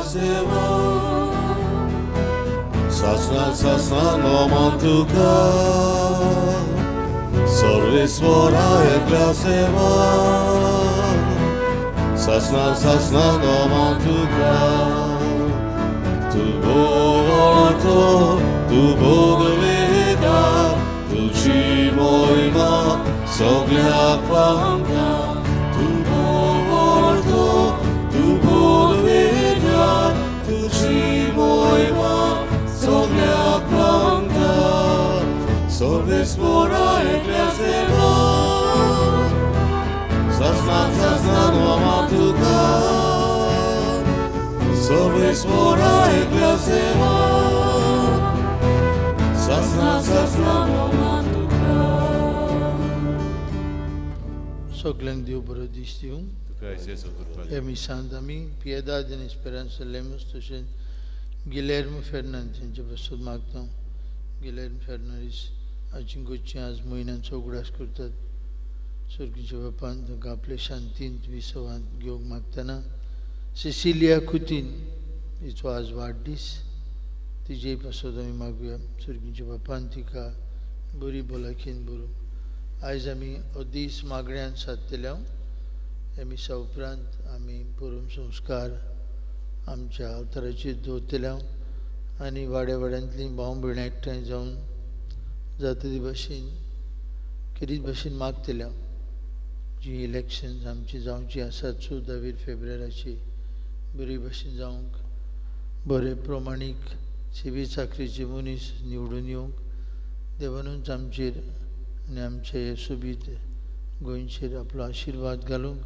एकल्यासेवा सासना सासना नोमान तुका सर्वेस्वरा एकल्यासेवा सासना सासना नोमान तुका तू बोलतो तू बोलवेता तुझी मोहिमा सगळ्याक पावता तू बोलतो तू बोलवेता तुझी मोहिमा सगळ्याक पावता सर्वेस्वरा एकल्यासेवा सासना सासना नोमान तुका सर्वेस्वरा एकल्यासेवा सासना सासना नोमान तुका. सगळ्यांक देव बरो दीस दिवं. हे मिसांत आमी पियेदाद आनी एस्पेरांसा लेमस तशेंच गिलेर्म फेर्नांदीस हांचे पासत मागता. गिलेर्म फेर्नांदीस आजी गोंयची आज म्हयन्यांचो उगडास करतात. सर्गीच्या बापान तांकां आपले शांतींत विसवांत घेवंक मागतना सिसिलिया कुतीन हिचो आज वाडदीस, तिजे पासत आमी मागुया. सर्गीच्या बापान तिका बरी भलायकेन बरोवंक. आयज आमी हो दीस मागण्यान सादतले. ह्या मिसा उपरांत आमी परम संस्कार आमच्या अवताराचेर दवरतले आनी वाड्या वाड्यांतलीं भाव भयणां एकठांय जावन जाता ती भाशेन खेरीत भाशेन मागतले. जी इलेक्शन्स आमची जावची आसात 14 फेब्रुवाराची बरी भाशेन जावंक, बरे प्रमाणीक सेवे चाकरीचे मनीस निवडून येवंक देवानूच आमचेर आनी आमचे हे सोबीत गोंयचेर आपलो आशिर्वाद घालूंक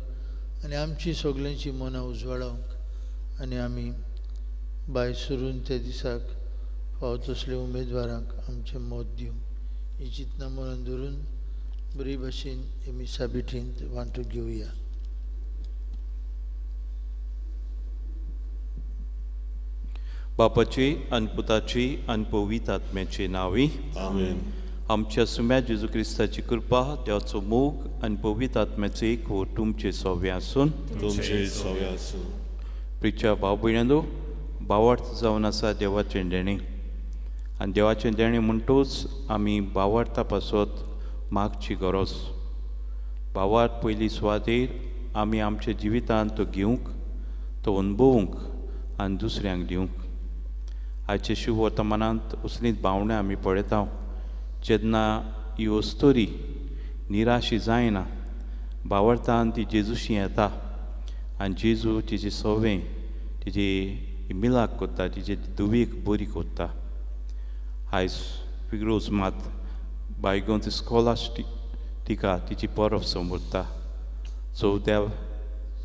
आनी आमची सगल्यांची मनां उजवाडावंक आनी आमी भायर सरून त्या दिसाक फावो तसले उमेदवारांक आमचें मत दिवंक ही चिंतना मनान धरून बरी भाशेन हे मिसा भेटींत वांटो घेवया. बापाची आनी पुताची आनी पवित्र आत्म्याची नांवी आमेन. आमच्या सुम्या जेजू क्रिस्ताची कृपा, देवाचो मोग आनी पवित्र आत्म्याचो एकवट तुमचे सवे आसून तुमचे सवे आसूं. प्रिच्या भाव भयणांनो, भावार्थ जावन आसा देवाचें देणें आनी देवाचें देणें म्हणटूच आमी भावार्था पासत मागची गरज. भावार्थ पयली सुवातेर आमी आमच्या जिवितांत तो घेवंक, तो अनुभवूंक आनी दुसऱ्यांक दिवंक. आयच्या शुभवर्तमानांत असलींच भावणां आमी पळयता. जेन्ना ही अस्तोरी निराशी जायना, भावार्थान ती जेजूशी येता आनी जेजू तिजे सवें तिजी मिलाक करता, तिजे धुवेक बरी करता. आयज फिग्रोज मात बायगोंत स्कॉलास्टिका तिची परब समजता.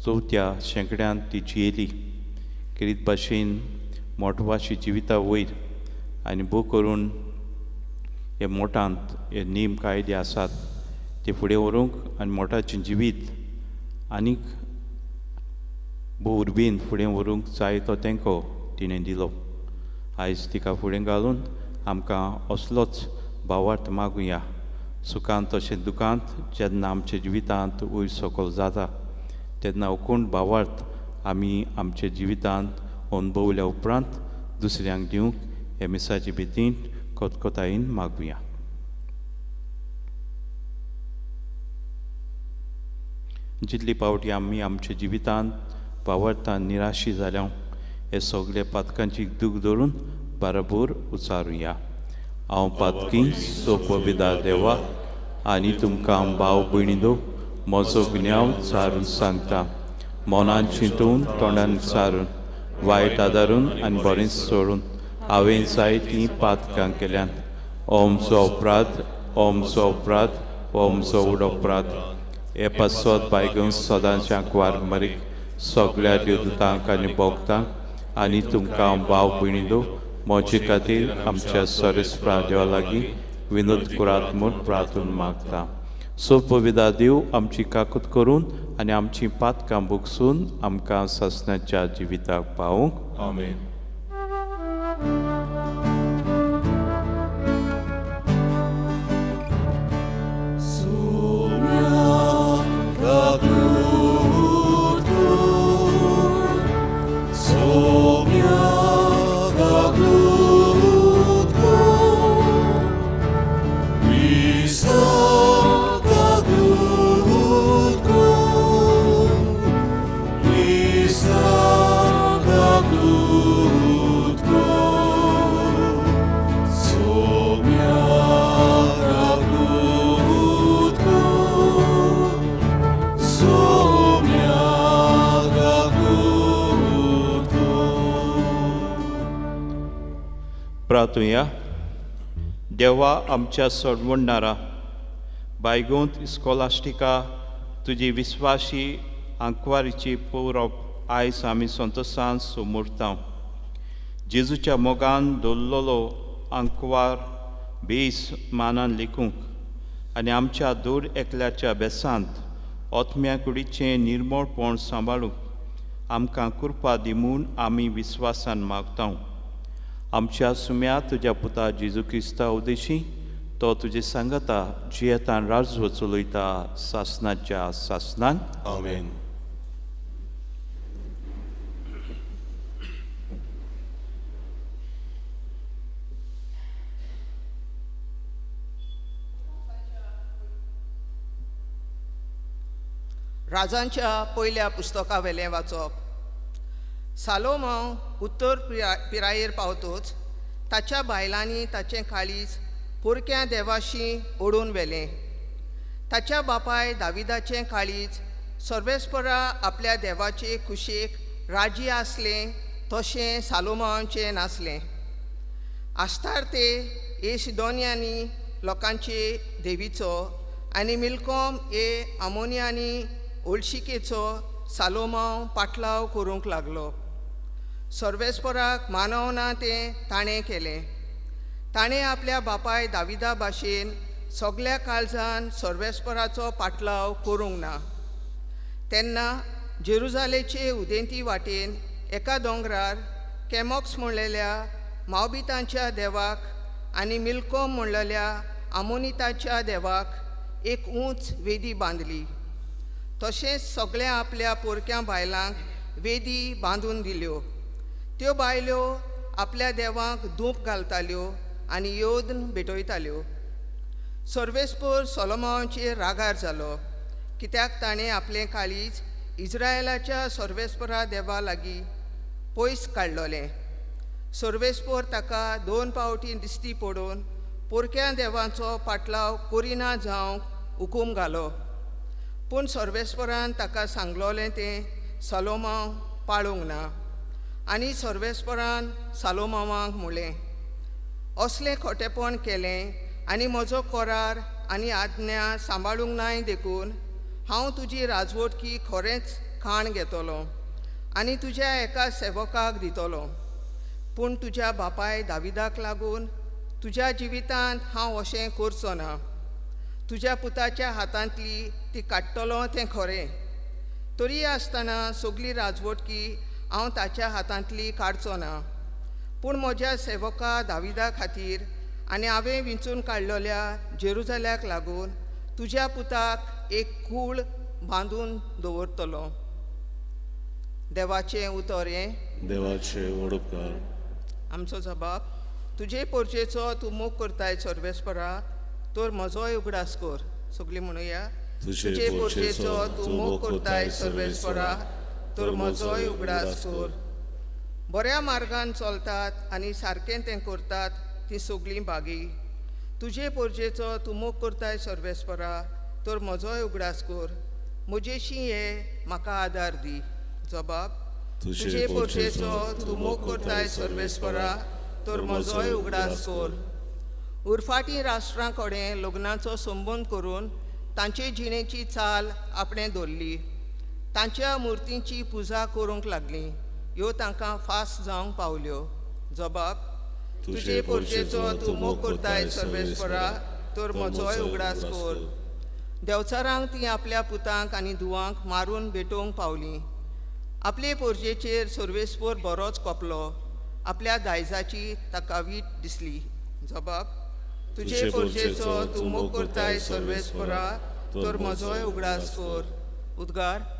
चवथ्या शेंकड्यांत ती जियेली. खेरीत भाशेन मोटवाशी जिविता वयर आनी भोव करून हे मोठांत हे नेम कायदे आसात ते फुडें व्हरूंक आनी मोठाचें जिवीत आनीक भोव उर्बेन फुडें व्हरूंक जाय तो तेंको तिणें दिलो. आयज तिका फुडें घालून आमकां असलोच भावार्थ मागुया. सुखांत तशें दुखांत जेन्ना आमच्या जिवितांत वयर सकयल जाता तेन्ना कोण भावार्थ आमी आमच्या जिवितांत अनुभवल्या उपरांत दुसऱ्यांक दिवंक हे मिसाचे भितीन खतखतायेन मागुया. जितली पावटी आमी आमच्या जिवितांत भावार्थान निराशी जाल्या हे सगळे पातकांची दूख धरून बरोबर उचारुया. हांव पातकी सोपविदा देवा आनी तुमकां भाव भयणींनो म्हजो गुन्यांव सारून सांगता. मनान चिंतून तोंडान सारून वायट आदारून आनी बरें सोडून हांवें जायतीं पातकां केल्यात. ओमचो अपराध, ओमचो अपराध, ओमचो व्हड अपराध. हे पासत बायगून सदांच्या कुवार मरीक सगळ्या देवदूतांक आनी भोगतांक आनी तुमकां भाव भयणींनो म्हजे खातीर आमच्या सरेस्परा देवा लागीं विनोद करात म्हूण प्रार्थना मागता. सोपविदा देव आमची काकूत करून आनी आमची पातकां भोगसून आमकां सासणाच्या जिविताक पावूंक. आमेन. So प्रार्थुया. देवा आमच्या सोडवणणारा बायगोंत इस्कॉलास्टिका तुजी विस्वाशी आंकवारीची पौरप आयज आमी संतोशान सोमोरता. जेजूच्या मोगान दवरलेलो आंकवार बेस मानान लेखूंक आनी आमच्या दूर एकल्याच्या बेसांत आत्म्या कुडीचें निर्मळपण सांबाळूंक आमकां कृपा दी म्हूण आमी विस्वासान मागता. आमच्या सुम्या तुज्या पुता जेजू क्रिस्ता उदेशी तो तुजे सांगता जियेतान राजवट चलयता सासनाच्या सासनान. आमेन. राजांच्या पयल्या पुस्तकावेलें वाचप. सालोमांव उत्तर पिरायेर पावतोच ताच्या बायलांनी ताचें काळीज पोरक्या देवाशी ओडून व्हेलें. ताच्या बापाय दाविदाचें काळीज सर्वेस्परा आपल्या देवाचे कुशेक राजी आसलें तशें सालोमांवचें नासलें. आस्तार्ते ए सिदोनियांनी लोकांचे देवीचो आनी मिल्कोम ए आमोनियांनी ओळशिकेचो सालोमांव पाटलाव करूंक लागलो. सर्वेस्पराक मानवना तें ताणें केलें. ताणें आपल्या बापाय दाविदा भाशेन सगल्या काळजान सर्वेस्पराचो पाटलाव करूंक ना. तेन्ना जेरुजालेचे उदेंती वाटेन एका दोंगरार केमॉक्स म्हणलेल्या मावबितांच्या देवाक आनी मिल्कोम म्हणलेल्या आमोनिताच्या देवाक एक उंच वेदी बांदली. तशेंच सगळ्या आपल्या पोरक्या बायलांक वेदी बांदून दिल्यो. त्यो बायल्यो आपल्या देवांक धूप घालताल्यो आनी योदन भेटयताल्यो. सर्वेस्पर सोलोमांवचेर रागार जालो कित्याक ताणें आपलें काळीज इज्रायलाच्या सर्वेस्परा देवा लागीं पयस काडलोलें. सर्वेस्पर ताका 2 पावटी दिश्टी पडून पोरक्या देवांचो पाटलाव करिना जावंक हुकूम घालो. पूण सर्वेस्परान ताका सांगलोलें तें सालोमांव पाळूंक ना. आनी सर्वेस्परान सालोमांवाक म्हणलें, असलें खोटेपण केलें आनी म्हजो करार आनी आज्ञा सांबाळूंक नाय देखून हांव तुजी राजवटकी खरेंच खाण घेतलो आनी तुज्या एका सेवकाक दितलो. पूण तुज्या बापाय दाविदाक लागून तुज्या जिवितांत हांव अशें करचो ना. तुज्या पुताच्या हातांतली ती काडटलो तें खरें, तरी आसतना सगली राजवटकी हांव ताच्या हातांतली काडचो ना. पूण म्हज्या सेवका दाविदा खातीर आनी हांवें विंचून काडलेल्या जेरुजाल्याक लागून तुज्या पुताक एक कूळ बांदून दवरतलो. देवाचें उतर हें. देवाचें व्हड उपकार. आमचो जबाब. तुजे पोरचेचो तूं मोग करताय सर्वेस्परा, तर म्हजोय उगडास कर. सगळीं म्हणुया. तुजे पोरचेचो तूं मोग करताय सर्वेस्परा, तर म्हजोय उगडास कर. बऱ्या मार्गान चलतात आनी सारकें तें करतात ती सगळीं बागी. तुजे पोरचेचो तूं मोग करताय सर्वेस्परा, तर म्हजोय उगडास कर. म्हजेशी ये म्हाका आदार दी. जबाब. तुजे पोरचेचो तूं मोग करताय सर्वेस्परा, तर म्हजोय उगडास कर. उरफाटी राष्ट्रां कडेन लग्नाचो संबंद करून तांचे जिणेची चाल आपणें दवरली. तांच्या मुर्तींची पुजा करूंक लागली. ह्यो तांकां फास जावंक पावल्यो. जबाब. तुजे पोरचेचो तूं मोग करताय सर्वेस्परा, तर म्हजोय उगडास कर. देवचारांक ती आपल्या पुतांक आनी धुवांक मारून भेटोवंक पावली. आपले पोरचेचेर सर्वेस्पर बरोच कोपलो. आपल्या दायजाची ताका वीट दिसली. जबाब. तुजे पोरचेचो तूं मोग करताय सर्वेस्परा, तर म्हजोय उगडास कर. उद्गार.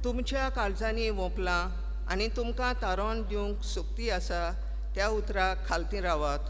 तुमच्या काळजांनी वोंपलां आनी तुमकां तारोन दिवंक सक्ती आसा त्या उतराक खालती रावात.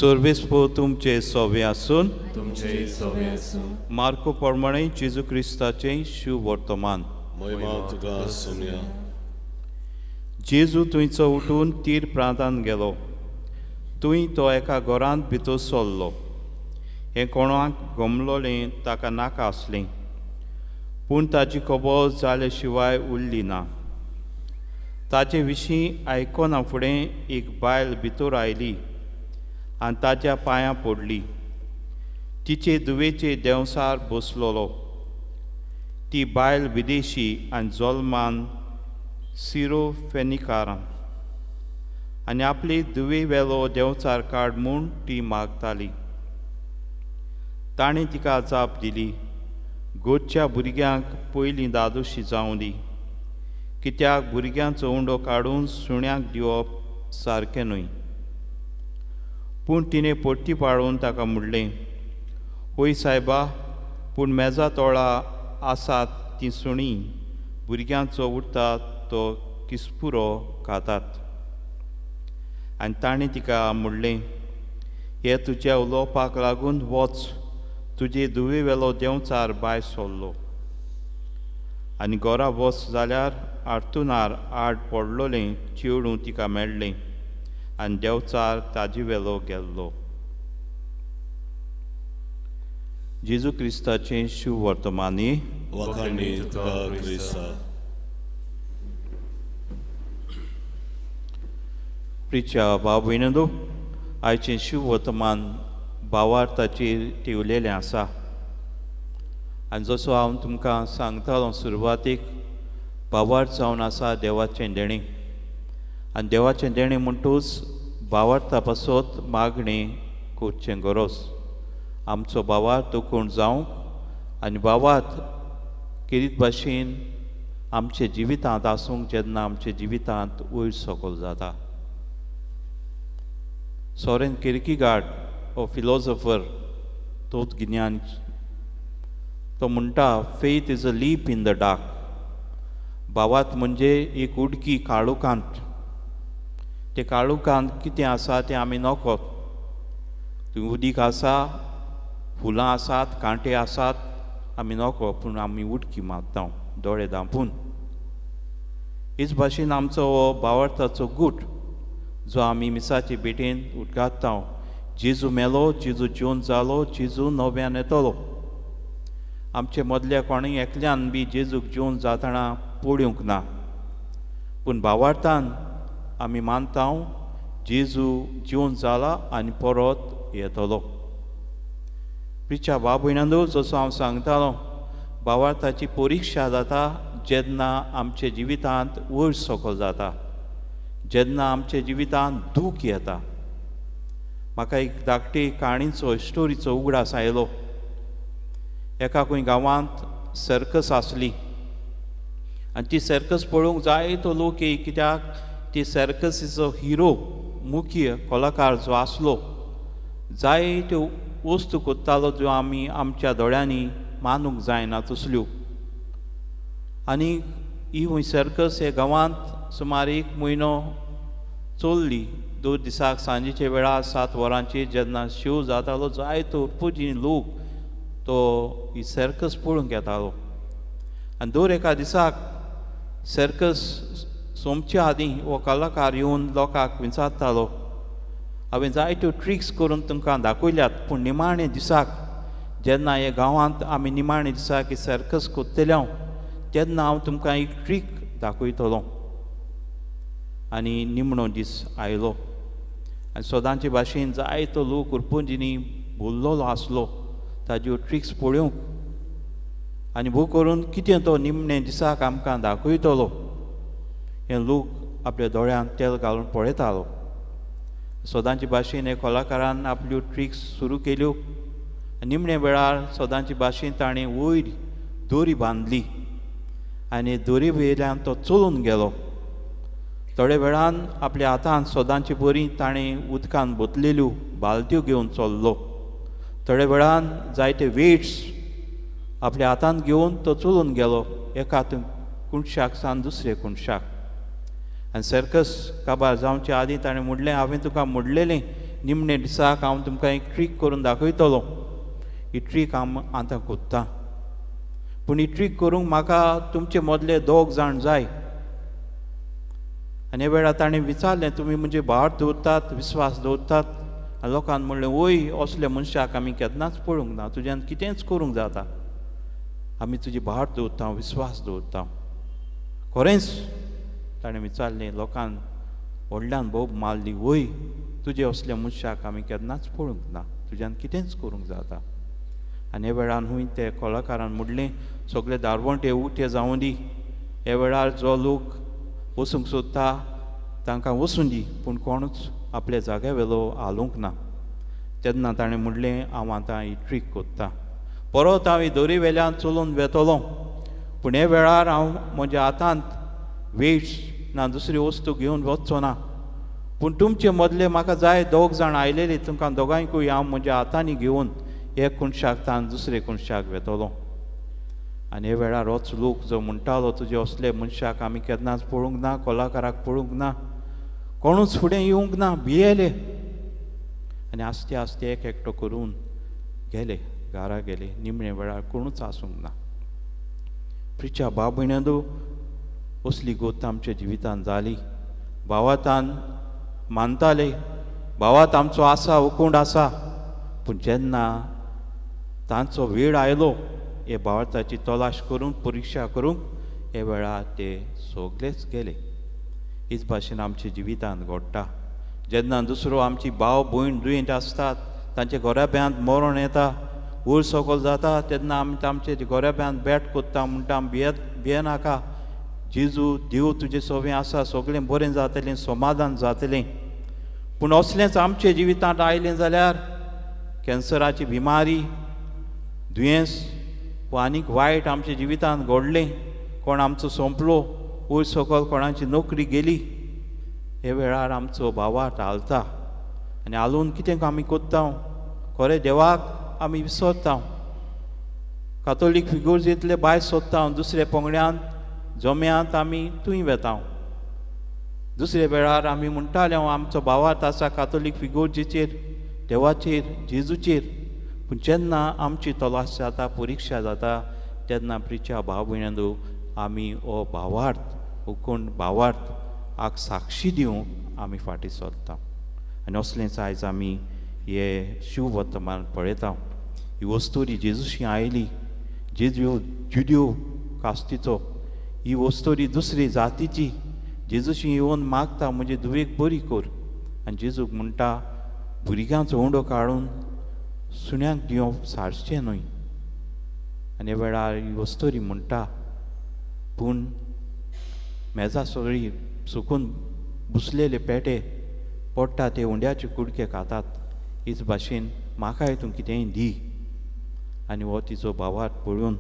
सर्वेस्पो तुमचे सोवे आसून तुमचे सोवे आसूं. मार्को प्रमाणे जेजू क्रिस्ताचें शुवर्तमान. महिमा तुका सोम्या. जेजू थंयचो उठून तीर प्रांतांत गेलो. थंय तो एका घरांत भितर सरलो. हें कोणाक गमलोलें ताका नाका आसलें, पूण ताची खबर जाले शिवाय उरली ना. ताचे विशीं आयकना फुडें एक बायल भितर आयली आनी ताच्या पांयां पडली. तिचे दुवेचे देंवसार बसलोलो. ती बायल विदेशी आनी जल्मान सिरोफेनिकारां आनी आपली दुवे वेलो देंवचार काड म्हूण ती मागताली. ताणें तिका जाप दिली, गोदच्या भुरग्यांक पयलीं दादोशी जावं दी, कित्याक भुरग्यांचो उंडो काडून सुण्यांक दिवप सारकें न्हय. पूण तिणें परती पाळून ताका म्हणलें, हय सायबा, पूण मेजा तोळा आसात तीं सुणीं भुरग्यांचो उरता तो किसपुरो खातात. आनी ताणें तिका म्हणलें, हे तुज्या उलोवपाक लागून वच, तुजे दुवे वेलो देंवचार भायर सरलो. आनी घरा वच जाल्यार आर्थुनार आड पडलोलें चेडूं तिका मेळ्ळें आनी देंवचार ताजे वेलो गेल्लो. जेजू क्रिस्ताचें शुवर्तमानी. वखाणी तुका क्रिस्ता. प्रिच्या भाव भयणींनो, आयचें शुवर्तमान भावार्थाचेर ठेवलेलें आसा. आनी जसो हांव तुमकां सांगतालो सुरवातीक, भावार्थ जावन आसा देवाचें देणें. आनी देवाचें देणें म्हणटूच भावार्था पासत मागणें करचें गरज. आमचो भावार्थ कोण जावंक आनी भावार्थ केरीत भाशेन आमच्या जिवितांत आसूंक जेन्ना आमच्या जिवितांत वयर सकयल जाता. सोरेन किर्कीगार्ड हो फिलॉसॉफर, तोच गिन्यान, तो म्हणटा, faith is a leap in the dark. भावार्थ म्हणजे एक उडकी काळोखांत. ते काळोखांत कितें आसा तें आमी नकळत. थंय उदीक आसा, फुलां आसात, कांटे आसात, आमी नकळो, पूण आमी उडकी मारता दोळे धांपून. हेच भाशेन आमचो हो भावार्थाचो गूट जो आमी मिसाचे भेटेन उदगाता. जेजू मेलो, जेजू जिवन जालो, जेजू नव्यान येतलो. आमचे मदल्या कोणूय एकल्यान बी जेजूक जिवन जातना पळोवंक ना, पूण भावार्थान आमी मानता जेजू जिवन जाला आनी परत येतलो. प्रिच्या भाव भयणांनो, जसो हांव सांगतालो, भावार्थाची परिक्षा जाता जेन्ना आमच्या जिवितांत वयर सकयल जाता, जेन्ना आमच्या जिवितांत दूख येता. म्हाका एक धाकटी काणीचो, स्टोरीचो उगडास आयलो. एका खंय गांवांत सर्कस आसली आनी ती सर्कस पळोवंक जायतो लोक येय, कित्याक ती सर्कसीचो हिरो, मुख्य कलाकार जो आसलो, जायत्यो वस्तू कोत्तालो ज्यो आमी आमच्या दोळ्यांनी मानूंक जायना तसल्यो. आनी ही खंय सर्कस हे गांवांत सुमार एक म्हयनो चल्ली. 2 दिसाक सांजेच्या वेळार 7 वरांचेर जेन्ना शो जातालो, जायतो पुजी लोक तो ही सर्कस पळोवंक येतालो. आनी दर एका दिसाक सर्कस सोंपचे आदीं हो कलाकार येवन लोकांक विचारतालो, हांवें जायत्यो ट्रिक्स करून तुमकां दाखयल्यात, पूण निमाणे दिसाक जेन्ना हे गांवांत आमी निमाणे दिसाक ही सर्कस करतले हांव, तेन्ना हांव तुमकां एक ट्रीक दाखयतलो. आनी निमणो दीस आयलो आनी सदांचे भाशेन जायतो लोक उरपंजीनी भरलेलो आसलो ताज्यो ट्रिक्स पळोवंक. आनी भू करून कितें तो निमणे दिसाक आमकां दाखयतलो हें लोक आपल्या दोळ्यांत तेल घालून पळयतालो. सदांची भाशेन हे कलाकारान आपल्यो ट्रिक्स सुरू केल्यो. निमणे वेळार सदांची भाशेन ताणें वयर दोरी बांदली आनी दोरी वयल्यान तो चलून गेलो. थोड्या वेळान आपल्या हातान सदांची बरी ताणें उदकान बोतलेल्यो बालद्यो घेवन चल्लो. थोड्या वेळान जायते वेट्स आपल्या हातान घेवन तो चलून गेलो एका कुणशाक सावन दुसरे कुणशाक. आनी सर्कस काबार जावचे आदीं ताणें म्हणलें, हांवें तुका म्हणलेलें निमणे दिसाक हांव तुमकां एक ट्रीक करून दाखयतलो. ही ट्रीक हांव आतां कोत्तां, पूण ही ट्रीक करूंक म्हाका तुमचे मदले 2 जाण जाय. आनी हे वेळार ताणें विचारलें, तुमी म्हणजे भार दवरतात, विस्वास दवरतात? आनी लोकान म्हणलें, वय असल्या मनशाक आमी केन्नाच पळोवंक ना, तुज्यान कितेंच करूंक जाता, आमी तुजी भार दवरता, विस्वास दवरता. खरेंच ताणें विचारलें, लोकान व्हडल्यान बोब मारली, वय तुजे असल्या मनशाक आमी केन्नाच पळोवंक ना, तुज्यान कितेंच करूंक जाता. आनी हे वेळान हूंय ते कलाकारान म्हणलें, सगळे दारवंटे उठे जावं दी, हे वेळार जो लोक वचूंक सोदता तांकां वचूं दी, पूण कोणूच आपल्या जाग्या वेलो हालूंक ना. तेन्ना ताणें म्हणलें, हांव आतां ही ट्रीक कोत्तां, परत हांव ही दोरी वेल्यान चलून वेतलो, पूण हे वेळार हांव म्हज्या हातांत वेट्स ना दुसरी वस्तू घेवन वचचो ना, पूण तुमचे मदले म्हाका जाय 2 जाण आयलेले, तुमकां दोगांयकूय हांव म्हज्या हातांनी घेवन एक कुणशाक तान दुसरे कुणशाक वेतलो. आनी हे वेळार होच लोक जो म्हणटालो, तुजे असले मनशाक आमी केन्नाच पळोवंक ना, कलाकाराक पळोवंक ना, कोणूच फुडें येवंक ना, भियेले. आनी आस्ते आस्ते एक एकटो करून गेले, घरा गेले. निमणे वेळार कोणूच आसूंक ना. प्रिच्या भाव भयणांनो, असली गोत आमच्या जिवितान जाली. भावातान मानताले, भावात आमचो आसा, उकोंड आसा, पूण जेन्ना तांचो वेळ आयलो हे भावार्थाची तलाश करूंक, परिक्षा करूंक, हे वेळार ते सगळेच गेले. हीच भाशेन आमच्या जिवितांत घडटा. जेन्ना दुसरो आमची भाव भयण दुयेंत आसतात, तांच्या घराब्यांत मरण येता, वयर सकयल जाता, तेन्ना आमी तांचे घराब्यांत बेट कोत्ता, म्हणटा भियेनाका, जेजू देव तुजे सवें आसा, सगळें बरें जातलें, समाधान जातलें. पूण असलेंच आमच्या जिवितांत आयलें जाल्यार कॅन्सराची बिमारी, दुयेंस वा आनीक वायट आमच्या जिवितांत घडलें, कोण आमचो सोंपलो, वयर सकयल कोणाची नोकरी गेली, हे वेळार आमचो भावार्थ हालता. आनी हालून कितें आमी कोत्ता, खरें देवाक आमी विसरता. कातोलीक फिगोर्जेंतले बाय सोदता, दुसऱ्या पंगड्यांत जम्यांत आमी थंय वेता. दुसऱ्या वेळार आमी म्हणटाले, आमचो भावार्थ आसा कातोलीक फिगोर्जेचेर, देवाचेर, जेजूचेर. पूण जेन्ना आमची तलाश जाता, परिक्षा जाता, तेन्ना प्रिच्या भाव भयणांनो, आमी हो भावार्थ, हो कोण भावार्थ आक साक्षी दिवंक आमी फाटीं सरता. आनी असलेंच आयज आमी हे शिव वर्तमान पळयता. ही वस्तोरी जेजूशी आयली, जेजू जुदियो कास्तीचो, ही वस्तोरी दुसरी जातीची, जेजूशी येवन मागता, म्हणजे धुवेक बरी कर. आनी जेजूक म्हणटा, भुरग्यांचो उंडो काडून सुण्यांक दिवप सारचें न्हय. आनी वेळार ही वस्तोरी म्हणटा, पूण मेजा सगळी सुकून बुसलेले पेटे पडटा ते उंड्याचे कुडके खातात, हीच भाशेन म्हाकाय तूं कितेंय दी. आनी हो तिचो भावार्थ पळोवन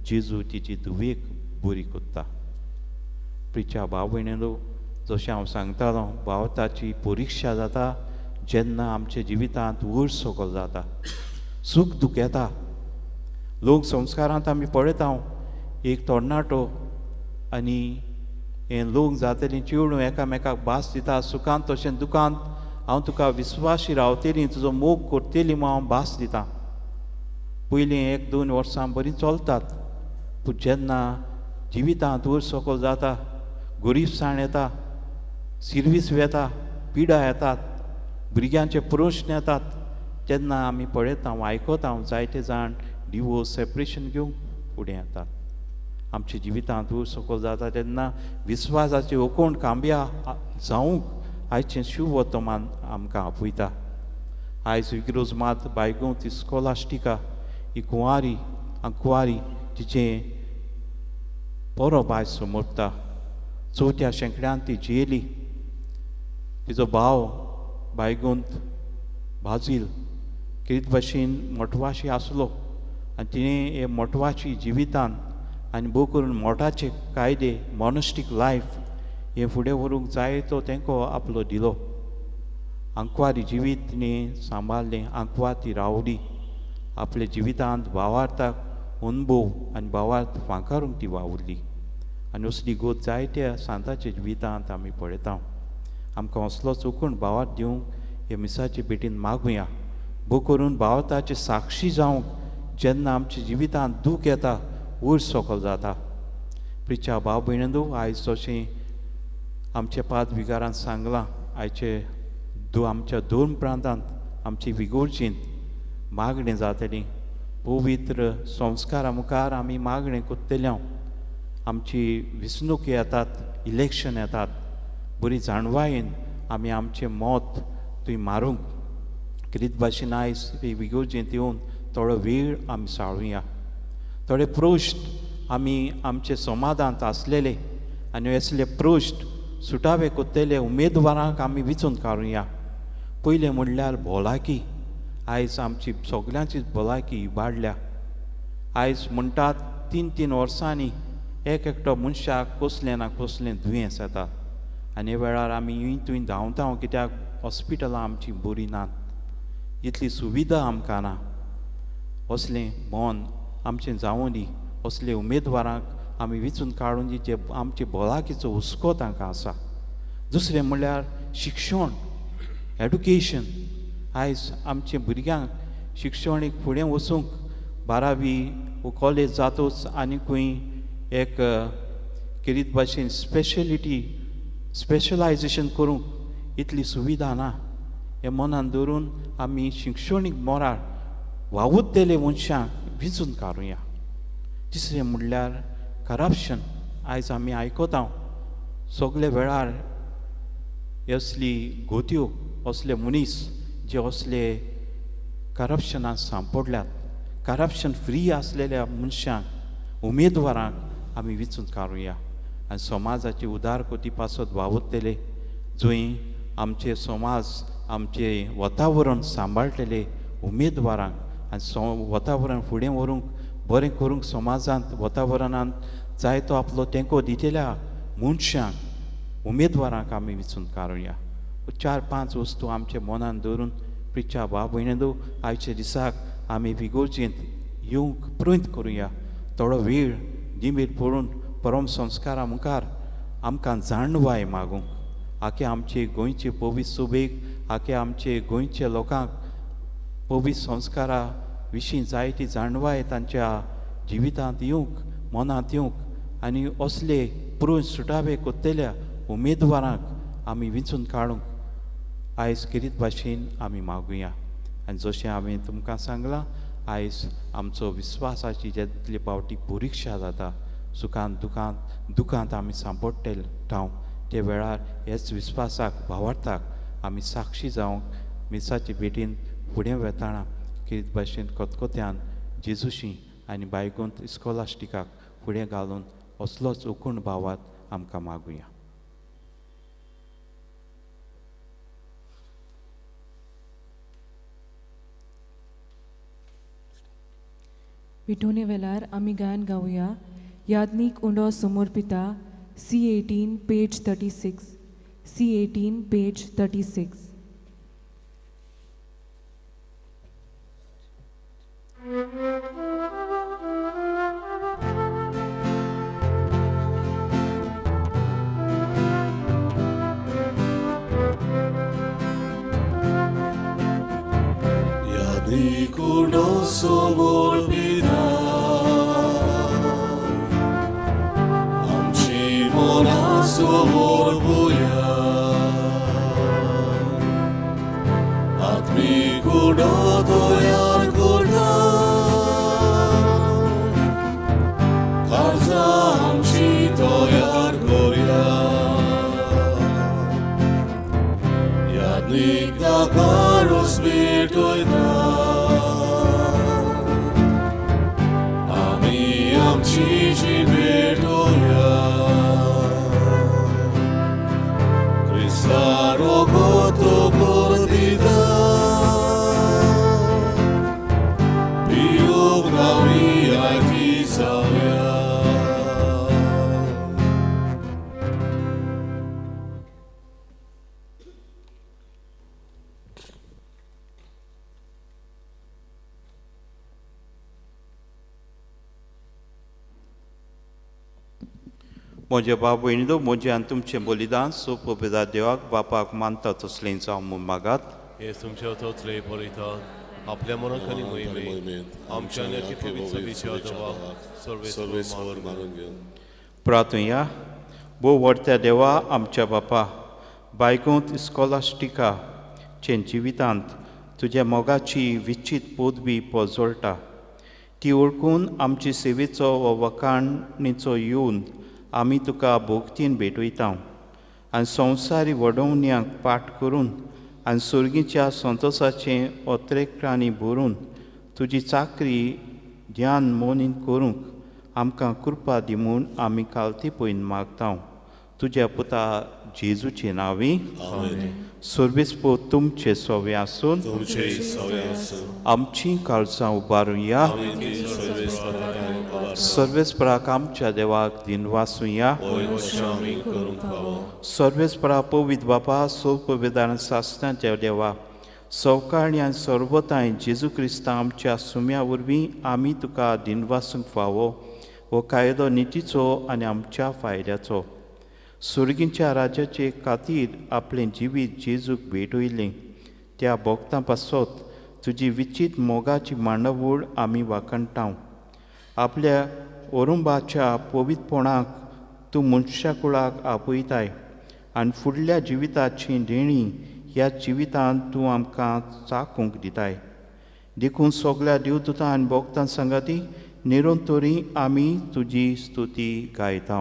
जेजू तिची धुवेक बरी कोत्ता. प्रिच्या भाव भयणीलो, जशें हांव सांगतालो, भावार्थाची परिक्षा जाता जेन्ना आमच्या जिवितांत वयर सकयल जाता, सूख दूख येता. लोक संस्कारांत आमी पळयता, एक तरणाटो आनी हें लोक जातलीं चेडूं एकामेकाक भास दिता, सुखांत तशें दुखांत हांव तुका विस्वाशी रावतली, तुजो मोग करतली म्हूण हांव भास दितां. पयलीं 1-2 वर्सां बरीं चलतात, पूण जेन्ना जिवितांत वयर सकयल जाता, गरिबसाण येता, सिर्वीस वेता, पिडा येतात, भुरग्यांचे प्रश्न येतात, तेन्ना आमी पळयता, आयकता, जायते जाण डिवोर्स, सेपरेशन घेवंक फुडें येतात. आमच्या जिवितांत वयर सकयल जाता तेन्ना विस्वासाचे ओकोण खांब्या जावंक आयचें शिव वर्तमान आमकां आपयता. आयज विग्रोज मात बायगों ती स्कॉलास्टिका ही कुंवारी कुंवारी तिचें परब आयज समर्पता. चवथ्या शेंकड्यान ती जियेली. तिजो भाव बायगुंत बाजील किरीत भाशेन मोटवाशी आसलो आनी तिणें हे मोटवाशी जिवितान आनी भोव करून मोठाचे कायदे मॉनस्टीक लायफ हे फुडें व्हरूंक जाय तो तेंको आपलो दिलो. आंकवारी जिवीत तिणें सांबाळ्ळें, आंकवार ती रावली. आपल्या जिवितांत भावार्थाक अनुभव आनी भावार्थ फांकारूंक ती वावुरली आनी असली गोत जायत्या सांताच्या जिवितांत आमी पळयता. आमकां असलो चुकून भावार्थ दिवंक हे मिसाचे भेटीन मागुया. भोव करून भावार्थाचे साक्षी जावंक जेन्ना आमच्या जिवितांत दूख येता वयर सकल जाता. प्रिच्या भाव भयणींनो, आयज तशें आमच्या पाद विगारान सांगलां, आयचे आमच्या दोन प्रांतांत आमची विगोर्जींत मागणें जातली. पवित्र संस्कारा मुखार आमी मागणें करतले. आमची वेंचणूक येतात, इलेक्शन येतात, बरी जाणवायेन आमी आमचें मत थंय मारूंक किरीत भाशेन आयज विगोर्जेंत येवन थोडो वेळ आमी साळुया. थोडे प्रश्न आमी आमचे समाधांत आसलेले आनी असले प्रश्न सुटावे करतले उमेदवारांक आमी विचून काडुया. पयलें म्हणल्यार भलायकी. आयज आमची सगल्यांचीच भलायकी इबाडल्या. आयज म्हणटात 3-3 वर्सांनी एक एकटो मनशाक कसलें ना कसलें दुयेंस येता आनी हे वेळार आमी थंय धांवता कित्याक हॉस्पिटलां आमची बरीं नात, इतली सुविधा आमकां ना. असलें मन आमचें जावं दी. असले उमेदवारांक आमी विचून काडून दी जे आमचे भलायकेचो हुस्को तांकां आसा. दुसरें म्हणल्यार शिक्षण, एडुकेशन. आयज आमच्या भुरग्यांक शिक्षणीक फुडें वचूंक 12वी वो कॉलेज जातूच आनी खंय एक किरीत भाशेन स्पेशलिटी स्पेशलायजेशन करूंक इतली सुविधा ना. हें मनान धरून आमी शिक्षणीक मोरार वावुरतले मनशांक विंचून काडुया. तिसरें म्हणल्यार करप्शन. आयज आमी आयकता सगळे वेळार असली गोत्यो, असले मनीस जे असले करप्शनान सांपडल्यात. करप्शन फ्री आसलेल्या मनशांक उमेदवारांक आमी विंचून काडुया आनी समाजाची उदारगती पासत वावुरतले, जंय आमचे समाज आमचें वातावरण सांबाळटले उमेदवारांक आनी वातावरण फुडें व्हरूंक बरें करूंक समाजांत वातावरणांत जाय तो आपलो तेंको दितल्या मनशांक उमेदवारांक आमी विंचून काडुया. 4-5 वस्तू आमच्या मनान धरून प्रिच्या भाव भयणींनो, आयच्या दिसाक आमी विगोर्जेंत येवंक प्रयत्न करुया. थोडो वेळ दिमीर पडून परम संस्कारा मुखार आमकां जाणवाय मागूंक, आखे आमचे गोंयचे पवित्र सुबेक, आखे आमचे गोंयच्या लोकांक पवित्र संस्कारा विशीं जायती जाणवाय तांच्या जिवितांत येवंक, मनांत येवंक आनी असले प्रयत्न सुटावे करतल्या उमेदवारांक आमी विंचून काडूंक आयज किरीत भाशेन आमी मागुया. आनी जशें हांवें तुमकां सांगलां, आयज आमचो विस्वासाची जितले पावटी परिक्षा जाता, सुखान दुखांत दुखांत आमी सांपडटले ठाव, ते वेळार हेच विस्वासाक भावार्थाक आमी साक्षी जावंक मिसाचे भेटीन फुडें वेताना किरीत भाशेन खतखत्यान जेजूशी आनी बायगुंत इस्कोलास्टिकाक फुडें घालून असलोच उकूण भावात आमकां मागुया. विठोने वेलार आमी गायन गावया यादनीक उंडो समर्पिता C18 page 36 C18 page 36. यादनीक उंडो समर्पिता समर्पया, आत्मिक उडो तयार करता, काळजां आमची तयार करया, यादनीक ताका रोस भेटयता, आमी रोगत दिता पिवंक रावया जावया. म्हजे बाब भयणीलो म्हजें आनी तुमचें बलिदान सोपदा देवाक बापाक मानता तसलें जावं म्हूण मागात. हे तुमच्या तोचले बलिदान आपल्या मनाक आनी मोहिमेंत आमच्या आनी पवित्र सभेच्या देवाक सर्वेस्पर मानून घेवन प्रार्थुया. भोव व्हडत्या देवा आमच्या बापा, बायगोंत इस्कॉलास्टिका चे जिवितांत तुज्या मोगाची विचीत पदवी पोजोळटा ती वळखून आमची सेवेचो व वखाणीचो येवन आमी तुका भोगतीन भेटयता आनी संवसारी वडोवण्यांक पाठ करून आनी सुर्गीच्या संतोसाचें ओत्रेकांनी भरून तुजी चाकरी ध्यान मोनीन करूंक आमकां कृपा दी म्हूण आमी कालती पयन मागता. तुज्या पुता जेजूचे नांवी. सर्वेस पो तुमचे सोवे आसून आमची काळजां उबारुया. सर्वेस्पराक आमच्या देवाक दिनवासुया. सर्वेस्परा पवित्र बापा, सोपविदान सासणाच्या देवा, सवकाळी आनी सर्वताय जेजू क्रिस्ता आमच्या सुम्या वरवीं आमी तुका दिनवासूंक फावो हो कायदो नितीचो आनी आमच्या फायद्याचो. सुर्गींच्या राज्याचे खातीर आपलें जिवीत जेजूक भेटयलें त्या भोगतां पासत तुजी विचीत मोगाची मांडावळ आमी वाखणटा. आपल्या ओरुंबाच्या पवित्रपणाक तूं मनशाकुळाक आपयताय आनी फुडल्या जिविताची देणी ह्या जिवितांत तूं आमकां चाखूंक दिताय. देखून सगल्या देवदूतां आनी भोगतां सांगाती निरंतरी आमी तुजी स्तुती गायता.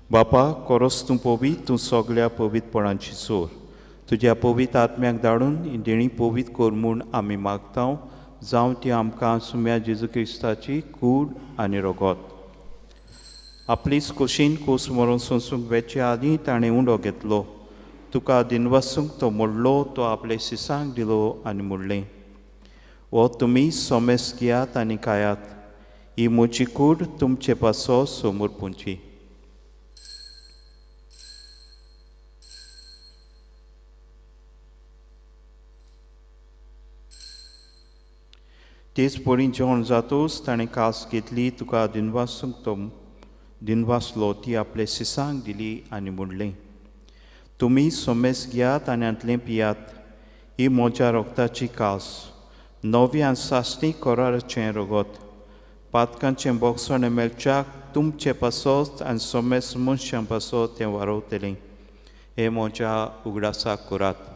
बापा, कोरोस तूं पवीत, तूं सगल्या पवित्रपणाची सोर. तुज्या पवित्र आत्म्याक धाडून ही देणी पवित्र कर म्हूण आमी मागता. जावं ती आमकां सुम्या जेजू क्रिस्ताची कूड आनी रगत. आपलीच कुशीन कूस मरून सोंसूंक वेचे आदीं ताणें उंडो घेतलो, तुका दिनवासूंक तो मोडलो, तो आपले सिसांक दिलो आनी म्हणलें, हो तुमी सोमेस घेयात आनी खायात, ही म्हजी कूड तुमचे पासो समोर पुंची. तेच परी जेवण जातूच ताणें कास घेतली, तुका दिनवासूंक तो दिनवासलो, ती आपले सिसांक दिली आनी म्हणलें, तुमी सोमेस घेयात आनी हांतलें पियात, ही म्हज्या रोगताची कास, नवी आनी सासणी कराराचें रगत, पातकांचें बोगसणें मेळच्याक तुमचे पासत आनी सोमेस मनशां पासत तें वारवतलें. हें म्हज्या उगडासाक करात.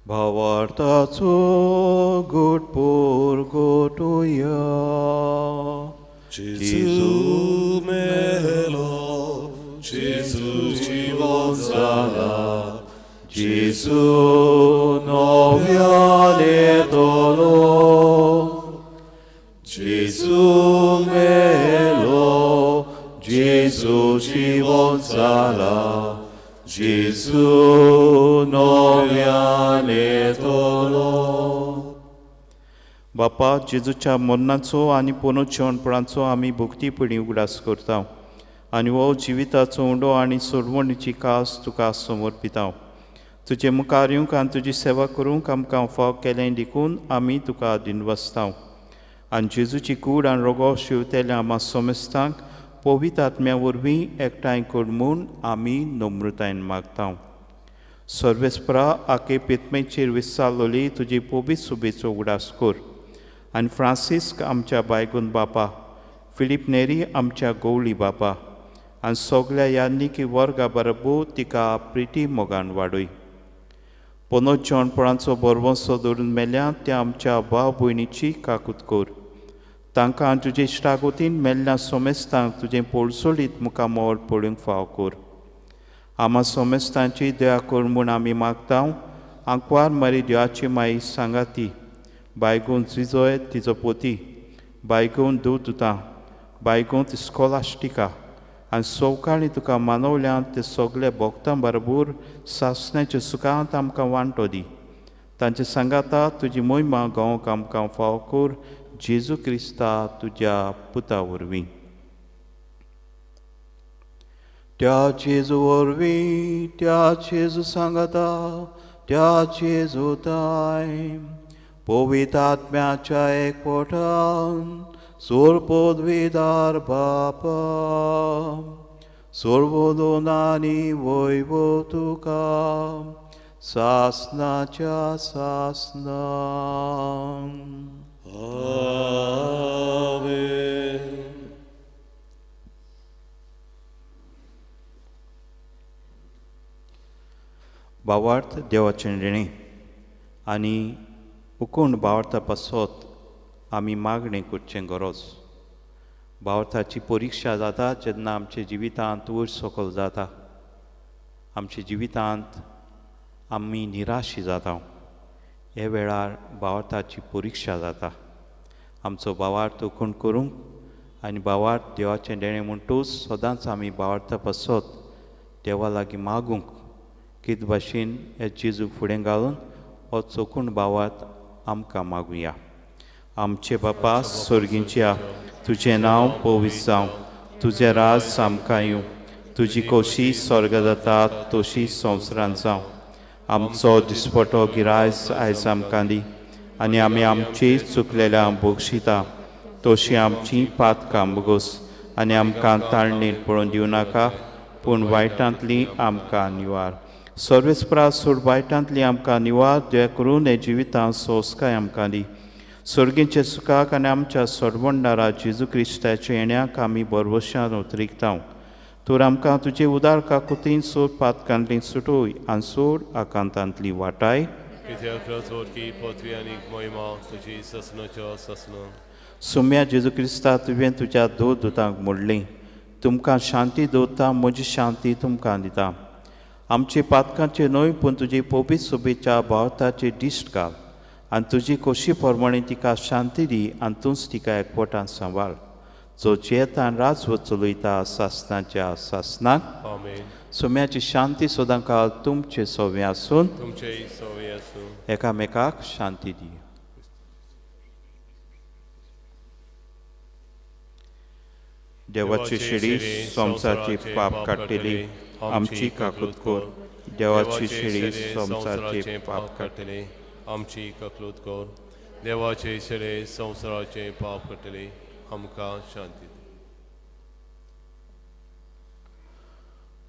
भावार्थाचो गोड पोर गोटुया. Gesù melo, Gesù ci vonzala, Gesù noviane tolo. Gesù melo, Gesù ci vonzala, Gesù noviane tolo. बापा जेजूच्या मरणाचो आनी पुनर्जिवणपणाचो आमी भक्तीपणी उगडास करता आनी हो जिविताचो उंडो आनी सोडवणीची कास तुका समर्पिता. तुजे मुखार येवंक आनी तुजी सेवा करूंक आमकां फाव केलें देखून आमी तुका दिनवासता. आनी जेजूची कूड आनी रोगो शिवतेल्या आमा सोमेस्तांक पवित्र आत्म्या वरवीं एकठांय कर म्हूण आमी नम्रतायेन मागता. सर्वेस्परा आके पितमेचेर विसारलोली तुजी पवित्र सुबेचो उगडास कर आनी फ्रांसिस्क आमच्या बायगून बापा, फिलीप नेरी आमच्या गवळी बापा आनी सगल्या यादनिकी वर्गा बरोबर तिका प्रिती मोगान वाडय. पुनर्जिवणपणाचो बरवंसो धरून मेल्या त्या आमच्या भाव भयणीची काकूत कर. तांकां तुजे इश्टागोतीन मेल्ल्या सोमेस्तांक तुजें पोळसोळीत मुखामळ पळोवंक फाव कर. आमा सोमेस्तांची दया कर म्हूण आमी मागता. आंकवार मारी देवाची माई सांगाती, बायगून जिजोय तिजो पोती, बायगून दूद दुता, बायगून स्कॉलास्टिका आनी सवकाळी तुका मानवल्यान ते सगळे भोगतां बरोबर सासण्याच्या सुखांत आमकां वांटो दी. तांचे सांगाता तुजी मोहिमा गावंक आमकां फाव कर जेजू क्रिस्ता तुज्या पुता वरवीं. त्या जेजू वरवीं, त्या जेजू सांगाता, त्या जेजू ताय पवित्र आत्म्याच्या एकवटान सोरपोदविदार बापा सर्वदोनानी वैभव तुका सासनाच्या सासना. आमेन. भावार्थ देवाचें देणें आनी उकूण भावार्था पासत आमी मागणें करचें गरज. भावार्थाची परिक्षा जाता जेन्ना आमच्या जिवितांत वयर सकयल जाता, आमच्या जिवितांत आमी निराशी जाता. हे वेळार भावार्थाची परिक्षा जाता. आमचो भावार्थ उकूण करूंक आनी भावार्थ देवाचें देणें म्हणटूच सदांच आमी भावार्था पासत देवा लागीं मागूंक कित भाशेन हे जेजूक फुडें घालून हो चोकूण भावार्थ आमकां मागुया. आमचे बापा स्वर्गींच्या, तुजें नांव पवित्र जावं, तुजें राज आमकां येवं, तुजी कोशी स्वर्ग जाता तशी संवसारांत जावं. आमचो दिसपटो गिरायस आयज आमकां दी आनी आमी आमची चुकलेल्या बक्षिता तशी आमची पातकां बोगोस आनी आमकां ताळणेर पळोवन दिवं नाका, पूण वायटांतली आमकां निवार. सर्वेस्परा सोड वायटांतली आमकां निवार, दया करून हे जिवितांत सोंसकाय आमकां दी. स्वर्गींच्या सुखाक आनी आमच्या सोडवणदारा जेजू क्रिस्ताच्या येण्याक आमी बरवशान उतरिकता. तर आमकां तुजे उदार काकुतीन सोड पातकांतली सुटोय आनी सोड आकांतांतली वाटाय. सुम्या जेजू क्रिस्ता, तुवें तुज्या दो दुतांक मोडली, तुमकां शांती दवरता, म्हजी शांती तुमकां दिता. आमचे पातकांचे न्हय पूण तुजी पवित्र सोबेच्या भावार्थाचे दिश्ट घाल आनी तुजी खोशी प्रमाणे तिका शांती दी आनी तूंच तिका एकवटान सांबाळ, जो जियेता आनी राजवट चलयता सासनाच्या सासनाक. सोम्याची शांती सदां काळ तुमचे सोवे आसून एकामेकाक शांती दी. देवाची शिडी संवसारची पाप काडटली, आमची काकूत कर. देवाची शिडी संवसारचे पाप काडटली, आमची ककलूत कर. देवाचे शिडे संवसाराचे पाप काडटली, आमकां शांती दी.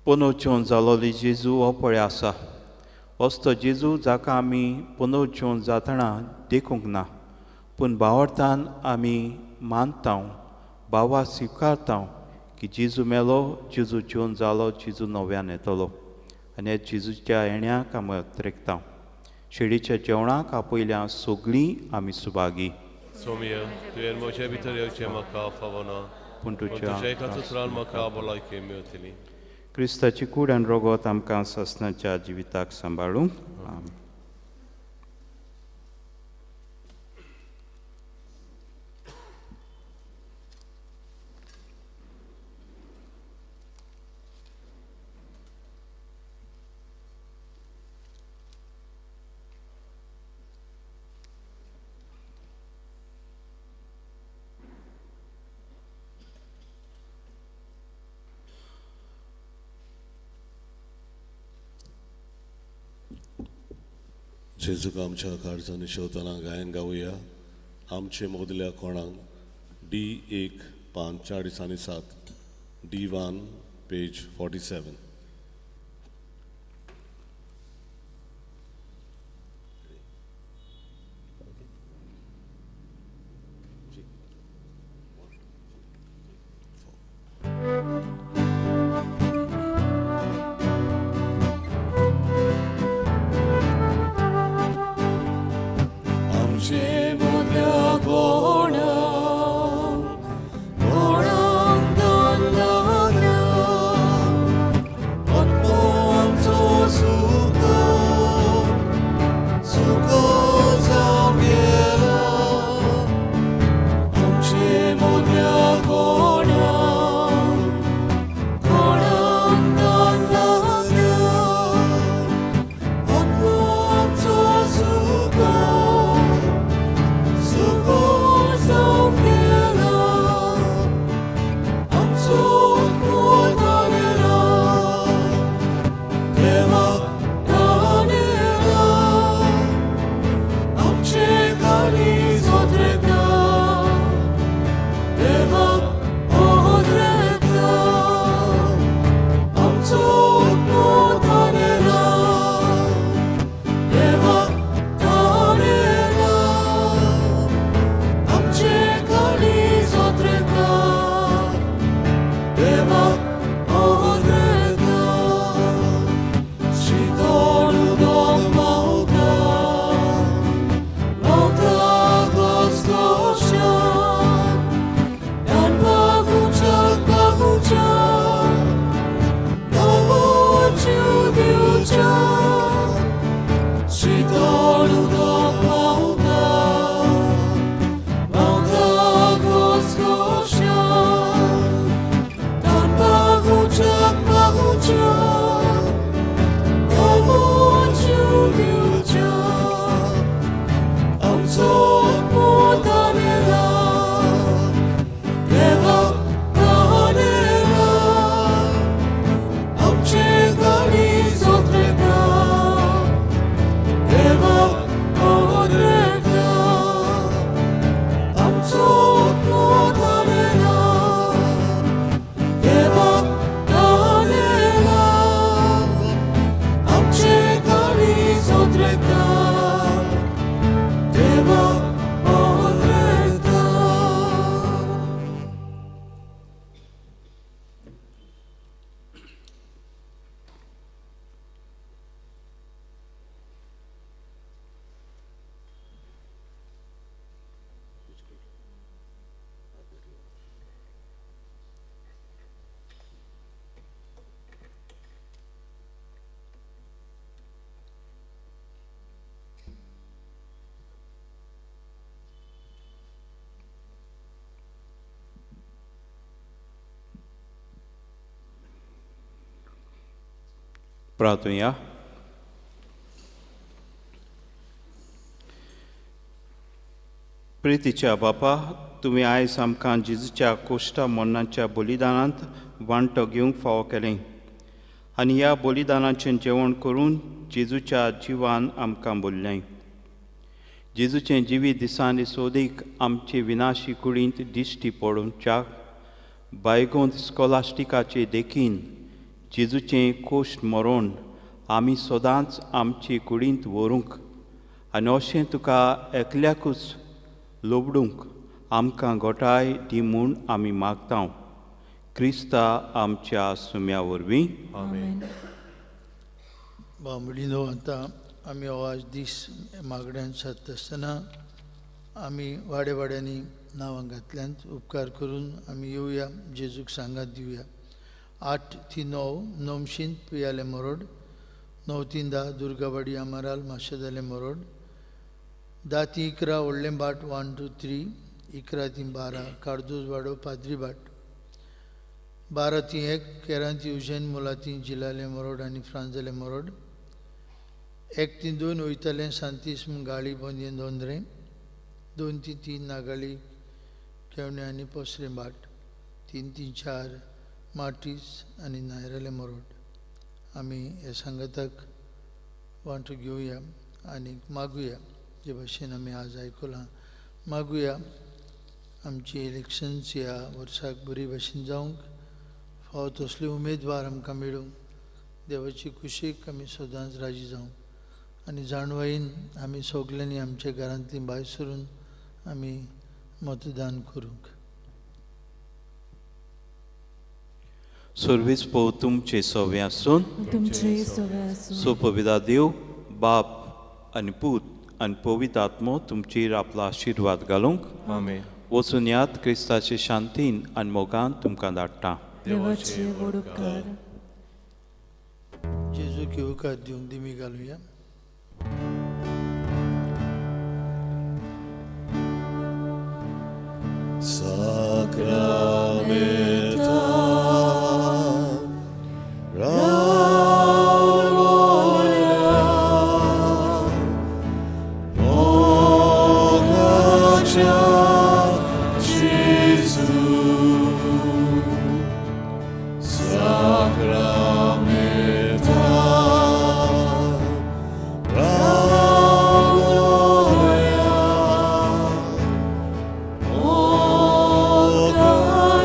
पुनर्जीवन जालोली जेजू हो पळय आसा. असो जेजू जाका आमी पुनर्जीवन जातना देखूंक ना, पूण भावार्थान आमी मानता, भावा स्विकारता की जेजू मेलो, जेजू जिवन जालो, जेजू नव्यान येतलो आनी ह्या जेजूच्या येण्याक आमी अत्रेकता. शेडीच्या जेवणाक आपयल्या सगळीं आमी सुभागी. सोम्या, तुवें म्हजे भितर येवचें म्हाका फावना, पूण तुज्या एकाच उतरान म्हाका भलायकी मेळटली. क्रिस्ताची कूड आनी रोगोत आमकां सासणाच्या जिविताक सांबाळूंक. आमेन. जेजूक आमच्या काळजांनी शेवतना गायन गावया. आमचे मोदल्या कोणाक डी 1 5 40 आनी 7, डी 1 पेज 47. प्रार्थुया. प्रितीच्या बापा, तुवें आयज आमकां जेजूच्या कोश्टा मरणाच्या बलिदानांत वांटो घेवंक फावो केलें आनी ह्या बलिदानाचें जेवण करून जेजूच्या जिवान आमकां बोल्लें. जेजूचें जिवीत दिसांनी सोदीक आमचे विनाशी कुडींत दिश्टी पडोवच्या बायगोंत स्कॉलास्टिकाचे देखीन जेजूचें कोश्ट मरण आमी सदांच आमचे कुडींत व्हरूंक आनी अशें तुका एकल्याकूच लोबडूंक आमकां गोठाय दी म्हूण आमी मागता. क्रिस्ता आमच्या सुम्या वरवीं. आमेन. बांबडीनो, आतां आमी हो आज दीस मागण्यान सादता आसतना आमी वाडे वाड्यांनी नांवां घातल्यांत. उपकार करून आमी येवया, जेजूक सांगात दिवया. 8 ते 9 नोमशीन पियाले मोरोड, 9 ते 10 दुर्गावाडी अमराल माशेदाले मोरोड, 10 ते 11 व्हडलें बाट 1 2 3, 11 ते 12 कार्दोज वाडो पाद्री बाट, 12 ते 1 केरांती उजैन मुलाती जिलाले मोरोड आनी फ्रांजाले मोरोड, 1 ते 2 वयताले सांतीस गाळी बोंदये दोंद्रे, 2 ते 3 नागाळी केवणे आनी पोसरे बाट, 3 ते 4 माटीस आनी नायराले मोरोड. आमी हे सांगाताक वांटो घेवया आनी मागुया, जे भाशेन आमी आज आयकलां, मागुया आमची इलेक्शन्स ह्या वर्साक बरी भाशेन जावंक फावो तसले उमेदवार आमकां मेळूंक, देवाची कुशीक आमी सदांच राजी जावंक आनी जाणवायेन आमी सगल्यांनी आमच्या घरांतली भायर सरून आमी मतदान करूंक. सर्वीस पो तुमचे सवे आसून, तुमचे सवे आसून. सो पवित्र देव बाप आनी पूत आनी पवित्र आत्मो तुमचेर आपलो आशिर्वाद घालूंक. आमेन. वचून यात क्रिस्ताचे शांतीन आनी मोगान तुमकां धाडटा. देवाचे व्हड उपकार. जेजूक येवकार दिवंक दिमी घालुया. Sacramenta Oh,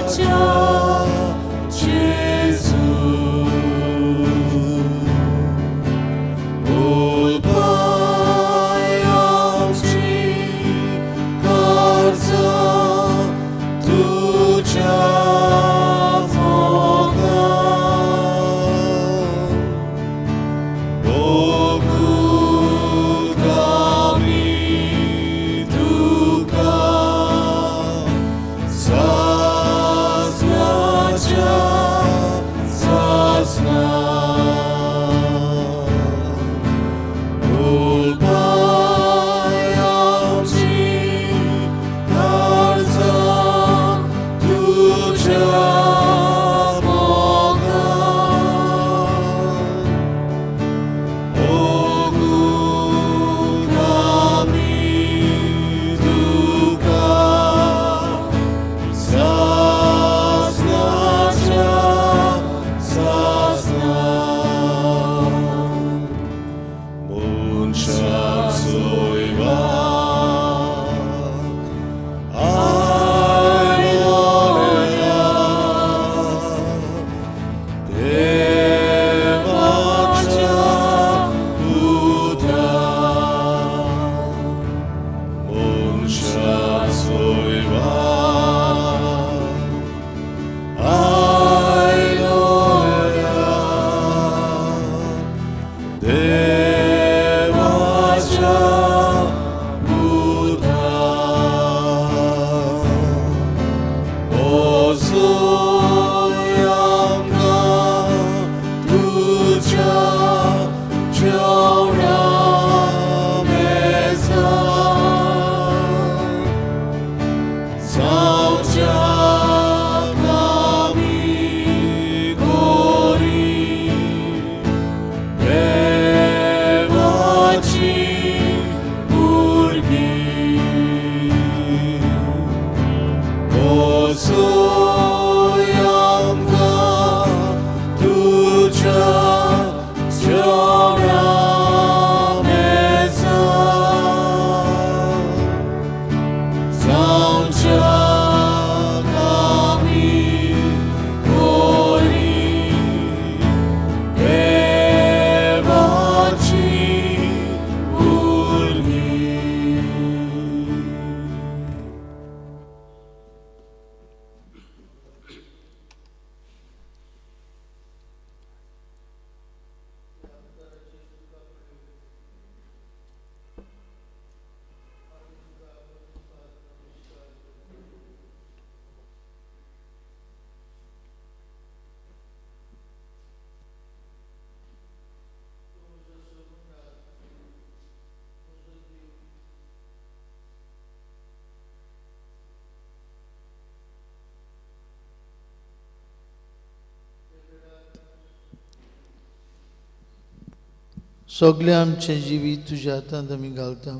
सगळें आमचें जिवीत तुज्या हातांत आमी घालता.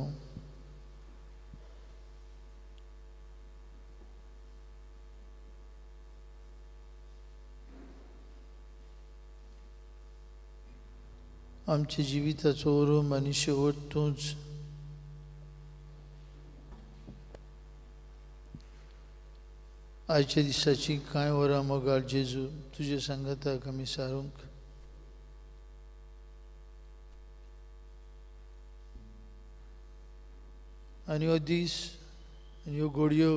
आमच्या जिविताचो उरूम आनी शेवट तूंच. आयच्या दिसाची कांय वरां मोगाळ जेजू तुजे सांगाताक आमी सारूंक. आनी हो दीस आनी ह्यो घडयो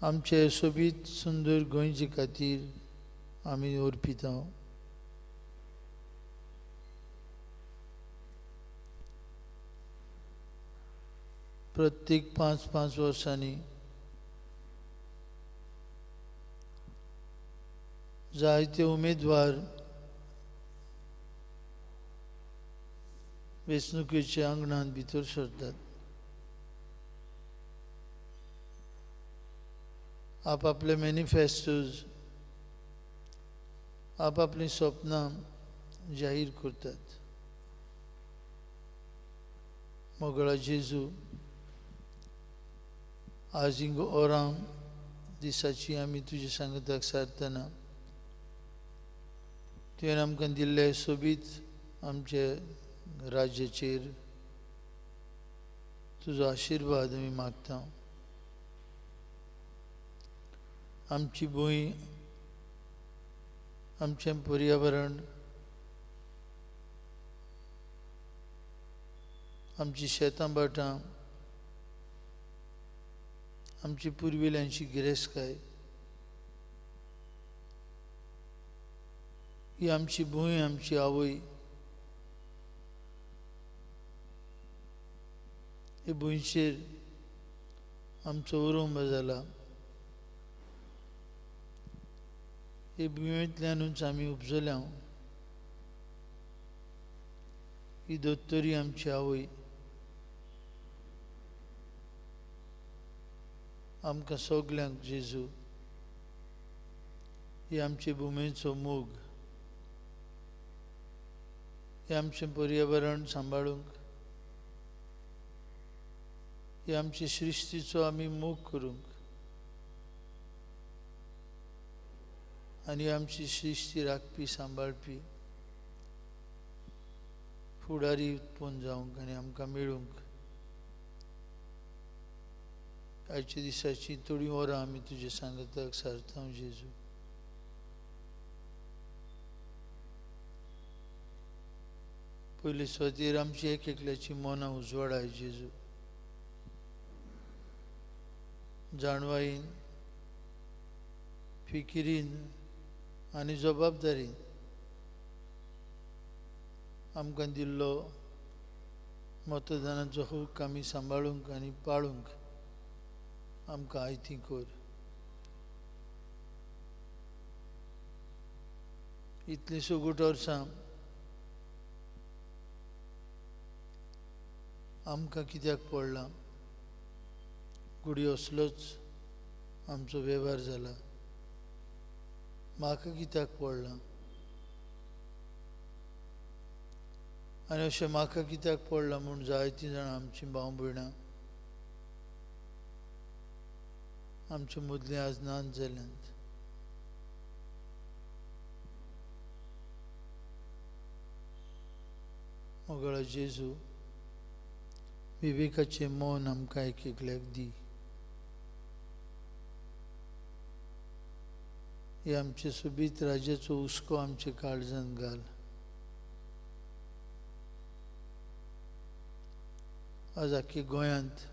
आमचे सोबीत सुंदर गोंयचे खातीर आमी अर्पिता. प्रत्येक 5-5 वर्सांनी जायते उमेदवार वेंचणुकेच्या आंगणांत भितर सरतात. आपापले मॅनिफेस्टोज, आपापलीं सपनां जाहीर करतात. मोगळा जेजू, आज हिंग ओरां दिसाची आमी तुजे सांगाताक सारतना तुवें आमकां दिल्ले सोबीत आमचे राज्याचेर तुजो आशिर्वाद आमी मागता. आमची भूंय, आमचें पर्यावरण, आमची शेतां भाटां, आमची पुर्विल्यांची गिरेस्तकाय, ही आमची भूंय, आमची आवय. हे भुंयचेर आमचो उरूंब जाला. हे भुंयेंतल्यानूच आमी उपजल्या. ही दोतोरी आमची आवय. आमकां सगल्यांक जेजू ही आमचे भुमेचो मोग, हे आमचें पर्यावरण सांबाळूंक, ही आमची सृश्टीचो आमी मोग करूंक आनी आमची सृश्टी राखपी, सांबाळपी फुडारी उत्पन्न जावंक आनी आमकां मेळूंक आयच्या दिसाची थोडीं वरां आमी तुजे सांगाताक सारता जेजू. पयले सुवातेर आमची एक एकल्याची मनां उजवाडाय जेजू. जाणवायेन, फिकिरीन आनी जबाबदारीन आमकां दिल्लो मतदानाचो हक्क आमी सांबाळूंक आनी पाळूंक आमकां आयती कर. इतलीं सगट वर्सां आमकां कित्याक पडलां? घडये असलोच आमचो वेव्हार जाला. म्हाका कित्याक पडलां? आनी अशें म्हाका कित्याक पडलां म्हूण जायतीं जाणां आमचीं भाव भयणां आमचे मदलीं आज नाच जाल्यांत. मोगाळा जेजू, विवेकाचें मन आमकां एक एकल्याक दी. हे आमचे सोबीत राज्याचो हुस्को आमचे काळजांत घाल. आज आख्खे गोंयांत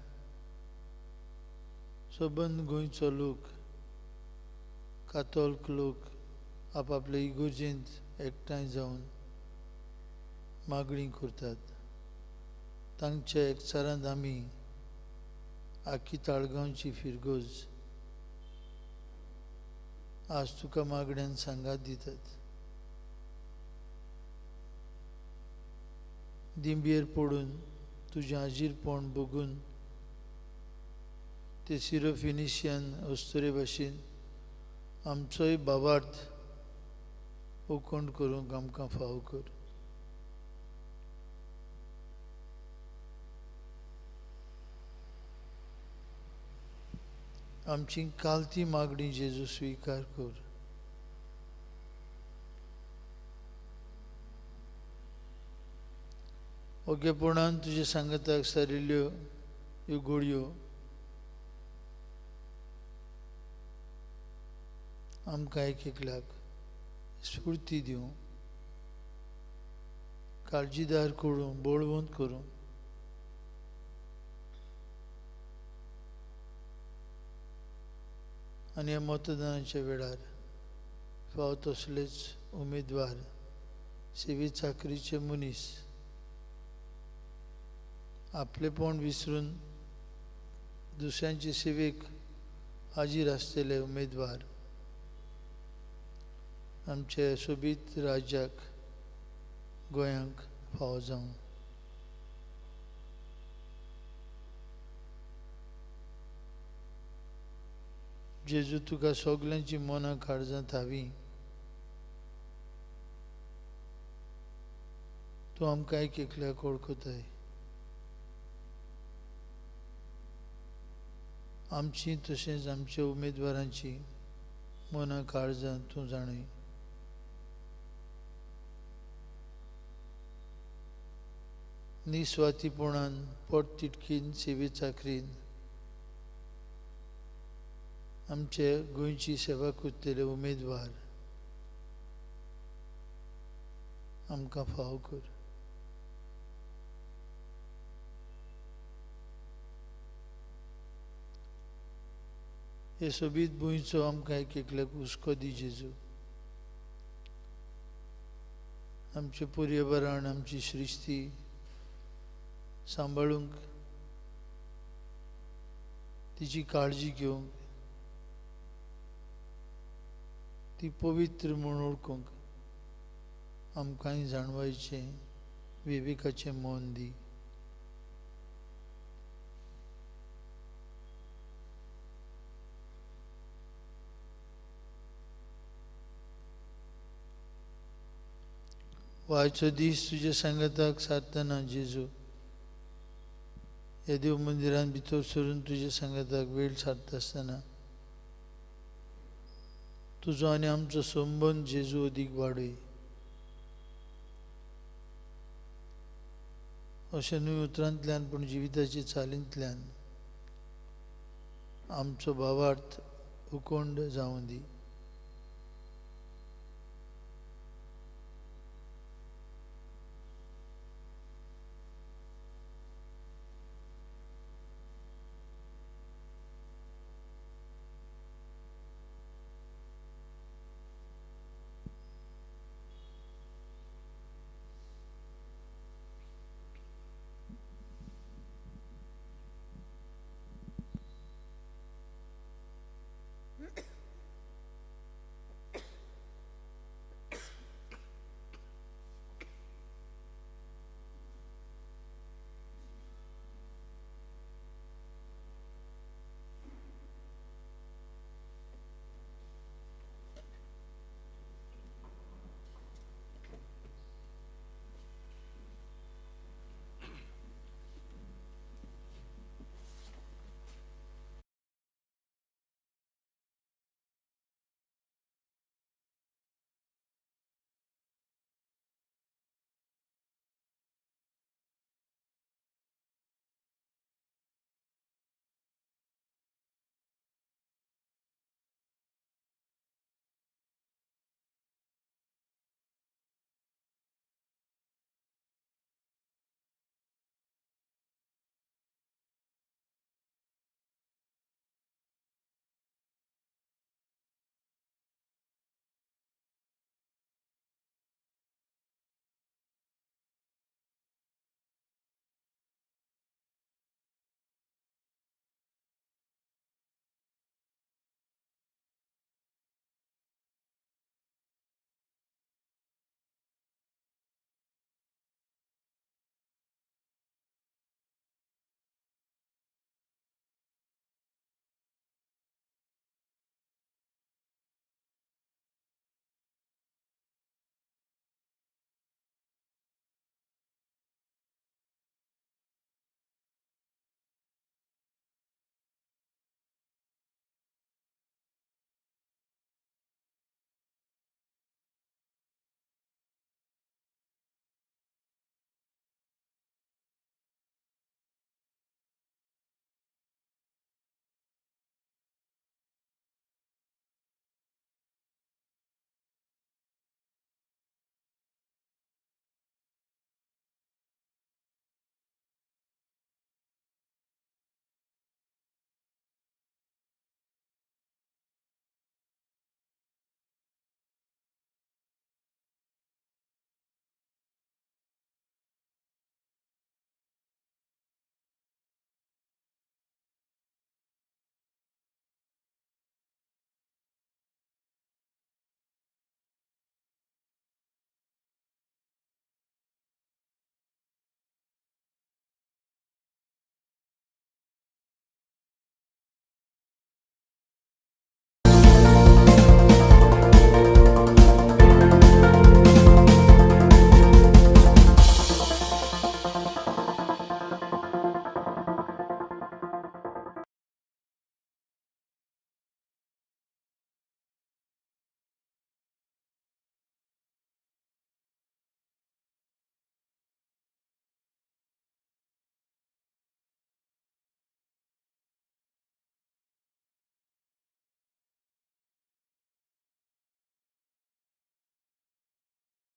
सबंद गोंयचो लोक, कातोल्क लोक आपापले इगोर्जेंत एकठांय जावन मागणी करतात. तांच्या एकचारांत आमी आख्खी ताळगांवची फिरगोज आज तुका मागण्यान सांगात दितात. दिंबयेर पडून तुजें हाजीरपण बघून ते सिरोफिनिशियन अस्तुरे भाशेन आमचोय भावार्थ उकोंड करूंक आमकां फावो कर. आमची कालती मागणी जेजू स्विकार कर. ओगेपणान तुजे सांगाताक सारिल्ल्यो ह्यो गोडयो आमकां एक एकल्याक स्फूर्ती दिवं, काळजीदार करूं, बळवंत करूं. आनी ह्या मतदानाच्या वेळार फावो तसलेच उमेदवार, सेवे चाकरीचे मनीस आपलेपण विसरून दुसऱ्यांचे सेवेक हाजीर आसतले उमेदवार आमचे सोबीत राज्याक गोंयांक फावो जावं. जेजू तुका सगल्यांची मनां काळजां थावी, तूं आमकां एक एकल्याक वळखताय. आमची तशेंच आमच्या उमेदवारांची मनां काळजां तूं जाणय. निस्वार्थीपणान, पोटतिडकीन, सेवे चाकरीन आमचे गोंयची सेवा करतले उमेदवार आमकां फावो कर. हे सोबीत भुंयचो आमकां एक एकल्याक हुस्को दी जेजू. आमचें पर्यावरण, आमची सृश्टी सांबाळूंक, तिची काळजी घेवंक, ती पवित्र म्हूण वळखूंक आमकांय जाणवायचें विवेकाचें मन दी. वायचो दीस तुज्या सांगाताक सारतना जेजू, ह्या देव मंदिरान भितर सरून तुज्या सांगाताक वेळ सारता आसतना तुजो आनी आमचो संबंद जेजू अदीक वाडय. अशें न्हय उतरांतल्यान पूण जिविताचे चालींतल्यान आमचो भावार्थ उकोंड जावं दी.